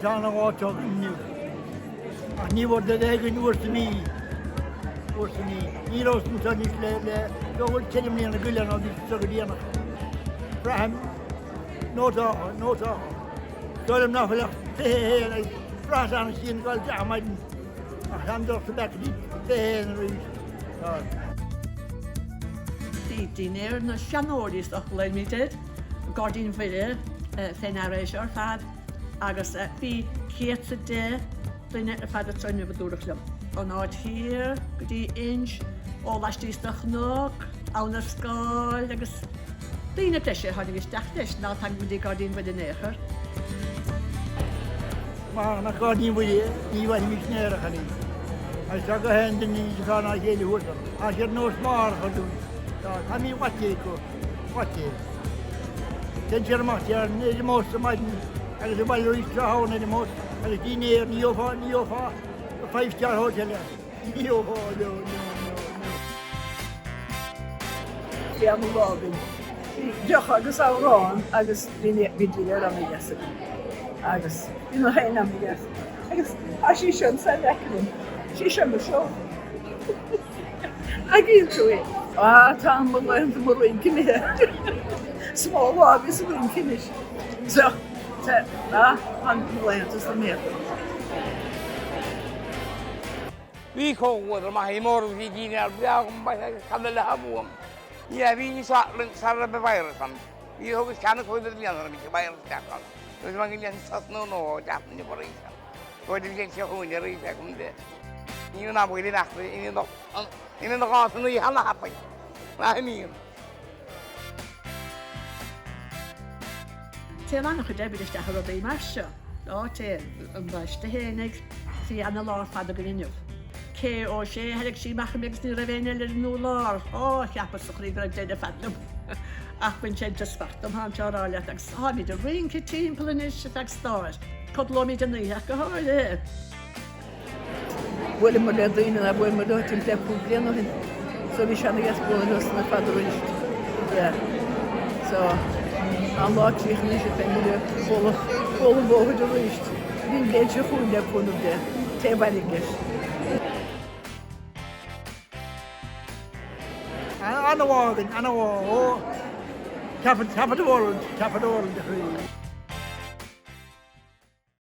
Tá ana-lá againn inniu. Ach ní bhfuair duine againn uair sa mhí. Uair sa mhí. Ní raibh san seo anois le le go bhfuil ceithre mbliana go leith nó bhí seo go déanach. Braithim nótácha, nótácha. Dóigh liom nach bhfuil ach 21 ag brath an chian dul isteach ar maidin. Ach tá an doras back go dtí 21 arís. Tá. Bhí dinnéar na seanóirí is dócha glaoimid air, Gairdín Mhuire fé ndeara é seo ar fad agus bhí 110 duine ar fad anseo inniu a dúradh liom. Ón Aird Thiar go dtí Inse, ó laistíos de chnoc, Abhainn an Scáil agus daoine breise a tháinig isteach leis ná tagann go dtí Gairdín Mhuire in aon chor. Mar nach Gairdín Mhuire ní bhfaighimís in aon chor í. Agus tá gach aon duine níos fearr ná a chéile thuas ann. Tá siad nós máithreacha dúinn. Tá, tá mí mhaith acu. Mhaith. Téann siad amach ar an mbus ar maidin agus abhaile arís tráthnóna ar an mbus agus dinnéar ní gheofá, ní gheofá five star hotel é. Ní gheofá, no, no, no, no. Bhí an-lá againn. Bhí deoch agus amhrán agus bhí bhí dinnéar ana-dheas againn. Agus bhí na héin ana-dheas. Agus tá sí seo ansan in aice liom. Sí seo mo show. Agaíonn tú é. Ah, tá mo laethanta mo rince imithe. Is mó lá a bhí sa rince anois. So, tá, ah, tá mo laethanta sna méadar. Bhí comhluadar maith mór bhí dinnéar breá agam baile agus cad eile a bhuam. Ní a bhí níos sara raibh an virus ann. Bhí thugas ceann chuig na bliana raibh an virus isteach ann. Agus mar go ndéanfaí sos nó nó ó deartha na foraoise. Go dtí an seo chugainn arís é chun de. Ní an am bhfuil imeacht ina na gás an oíche ana thapaidh. Ná himíonn. Téann an-chuid oibre isteach i rudaí mar seo. Á, téann. An baiste fhéinig, bhí ana-lá ar fad againn inniu. Kay O'Shea, thairg sí amach mé agus ní raibh éinne eile ar an urlár. Á, cheapas sa chroí go raibh deireadh fada liom. Ach bhain sé an-sult dom, táim á rá leat, agus táimid ag rince timpeall anois ar feadh stáir. Codlóimid an oíche ach go háirithe. Bhuaileamar le daoine nár bhuaileamar leo timpeall le 5 bliana ó shin so bhí sé ana-dheas bualadh leo san ar fad arís. Yeah. So tá an lá críochnaithe anois is beimid ag bualadh bualadh bóthair arís. Bhí an bhliain seo chugainn le cúnamh Dé. Téigh abhaile leis. Ana-lá againn, ana-lá. Ó, top of the world, top of the world a chroí.